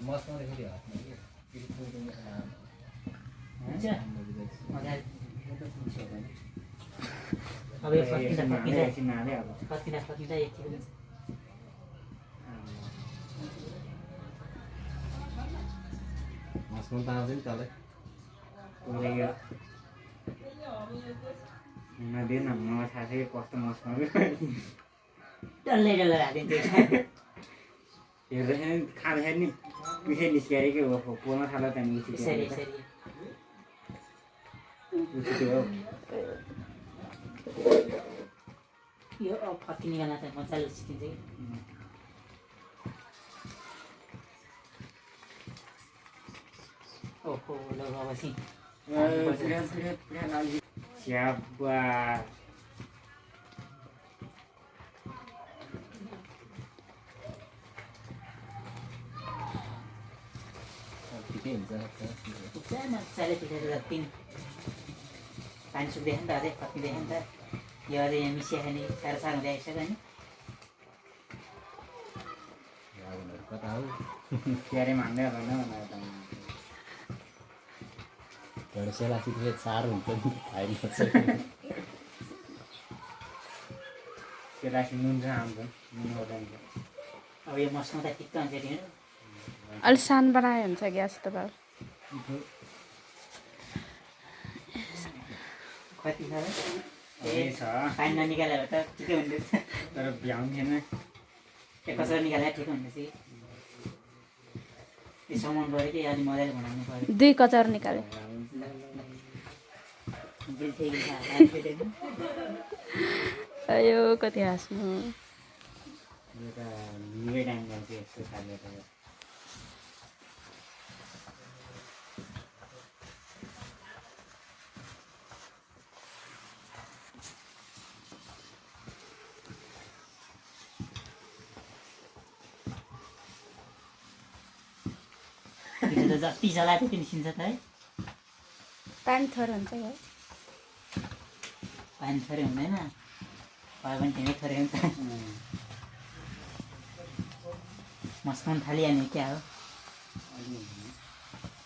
मस्काउँदाखेरि हातमा के फेरि फोटोमा हुन्छ मजाले अब यो फर्किँदा यति हुन्छ मस्काउनु त आउँछ नि तँलाई नदिएन मलाई थाहा थियो कस्तो मस्काउँछ डल्लै हालिदिन्छ हेर्दाखेरि खाँदाखेरि नि पिठै निस्किएर के हो पोल्न थाल्दा त्यहाँदेखि यसरी यसरी उछिट्यो यो अब फर्किने बेला त मजाले उछिटिन्छ कि ओहो ल अब स्याबा ठिकै हुन्छ मजाले पिठेर जति पानी सुक्दैछ नि त अझै फर्किँदैछ नि त यो अझै यहाँ मिसिया खाने साह्रो साह्रो हुँदै आइसक्यो नि कता हो क्यारे मान्दै होला एउटा सेलासित साह्रो हुन्छ नि खाइदिन्छ सेलासी नुन चाहिँ आउँछ नुन जान्छ अब यो मसमा त ठिक्क हुन्छ नि अलि सानो बनाए हुन्छ ग्यास त बाबु कति छ ए छ पानी ननिकालेर त ठिकै हुँदैछ तर भ्याउँथेन कसरी निकालेर ठिक हुँदैछ यो सामान गऱ्यो कि अलि मजाले बनाउनु पऱ्यो 2 कचर निकाले अयो कति हाँस्नु यो त निकै टाइम जान्छ यस्तो खाले त जति चलाए त्यति निस्किन्छ त है पानी थोर हुन्छ है पानी थोरै हुँदैन पाए पनि त्यही थोरै हुन्छ मस्काउनु थालिहाल्ने क्या हो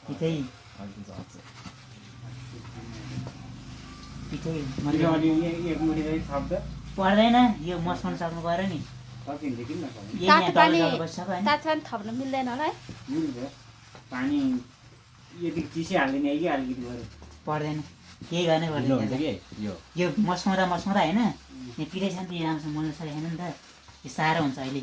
पिठै पिठै एक मुठी चाहिँ थप्दा पर्दैन यो मस्काउनु सक्नु पऱ्यो नि सकिन्छ किन नसकिन्छ यही यहाँ डल्लो डल्लो बसिसक्यो होइन तातो पानी थप्न मिल्दैन होला है मिल्छ पानी यति चिसै हाल्दैन कि अलिकति बरु पर्दैन केही गर्नै हुन्छ पर्दैन कि यो यो मस्काउँदा होइन यहाँ पिठै छ नि त यो राम्रोसँग मोल्नु सकेको छैन नि त यो साह्रो हुन्छ अहिले